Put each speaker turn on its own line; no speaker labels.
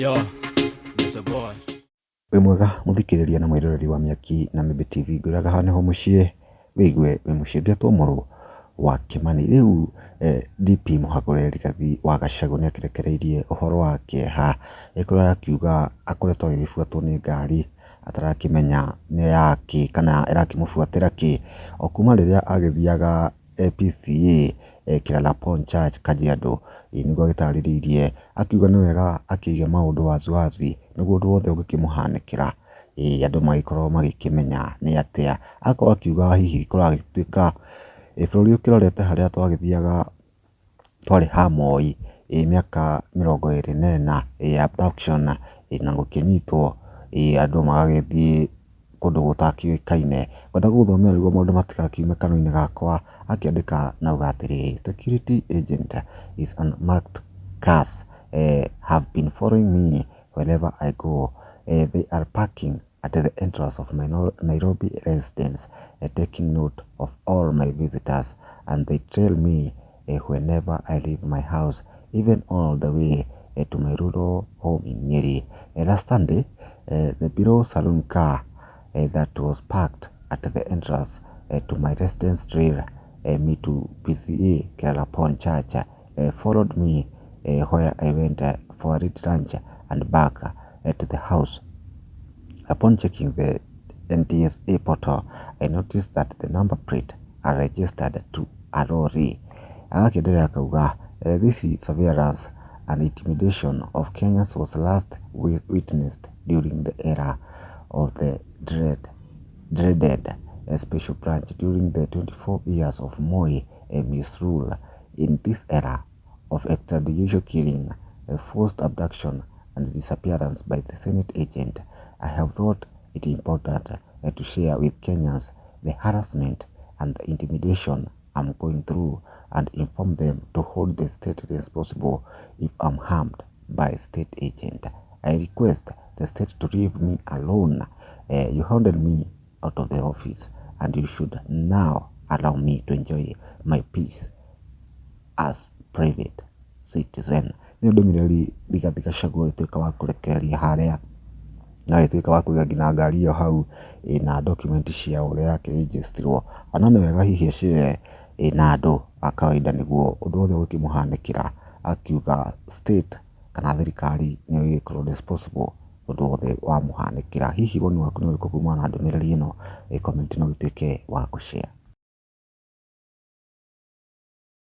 Yo, Mr. Boy.
Wĩ mwega mũthikĩrĩria na mwĩroreri wa Mĩaki na Mĩmbi TV, ngwĩraga haha nĩho mũciĩ wĩigue wĩ mũciĩ. Ngetwo mũrũ wa Kĩmani. Rĩu DP Mũhagũre Rigathi wa Gachagua nĩ akĩrekereirie ũhoro wa kĩeha kũrĩa arakiuga akoretwo agĩgĩbuatwo nĩ ngari atarakĩmenya nĩ yakĩ kana ĩrakĩmũbuatĩra kĩ. O kuma rĩrĩa agĩthiaga PCEA Kirarapon Church, Kajiado, nĩguo agĩtarĩrĩirie akiuga nĩ wega akĩige maũndũ waziwazi nĩguo ũndũ wothe ũngĩkĩmũhanĩkĩra andũ magĩkorwo magĩkĩmenya nĩ atĩa. Akorwo akiuga hihi kũragĩtuĩka bũrũri ũkĩrorete harĩa twagĩthiaga twarĩ ha Moi mĩaka 24 abduction na gũkĩnyitwo andũ magagĩthiĩ kũndũ gũtakĩũĩkaine. Ngwenda gũgũthomera nĩguo maũndũ matigakiume kanua-inĩ gakwa. Akĩandĩka na auga atĩrĩrĩ, "Security agent is unmarked cars have been following me wherever I go. They are parking at the entrance of my Nairobi residence, taking note of all my visitors, and they trail me whenever I leave my house, even all the way to my rural home in Nyeri. Last Sunday, the blue saloon car that was parked at the entrance to my residence trailed me to PCEA Kirarapon Church, followed me where I went for a late lunch and back to the house. Upon checking the NTSA portal, I noticed that the number plate are registered to a lorry." Agakĩendelea akauga, "This surveillance and intimidation of Kenyans was last witnessed during the era of the dreaded special branch during the 24 years of Moi misrule. In this era of extrajudicial killing, forced abduction and disappearance by the Senate agent, I have thought it important to share with Kenyans the harassment and the intimidation I'm going through and inform them to hold the state responsible if I'm harmed by state agent. I request the state to leave me alone. You hounded me out of the office and you should now allow me to enjoy my peace as private citizen." Nĩ ndũmĩrĩri Rigathi Gachagua ĩtuĩka wa kũrekereria harĩa na agĩtuĩka wa kũiga nginya ngari ĩyo hau ĩna document cia ũrĩa yakĩrĩnjĩstirwo. Ona nĩ wega hihi acare na andũ a kawaida nĩguo ũndũ wothe ũngĩkĩmũhanĩkĩra akiuga state kana thirikari nĩyo ĩgĩkorwo responsible ũndũ wothe wamũhanĩkĩra. Hihi woni waku nĩ ũrĩkũ kumana na ndũmĩrĩri ĩno? Comment na ũgĩtuĩke wa gũ share.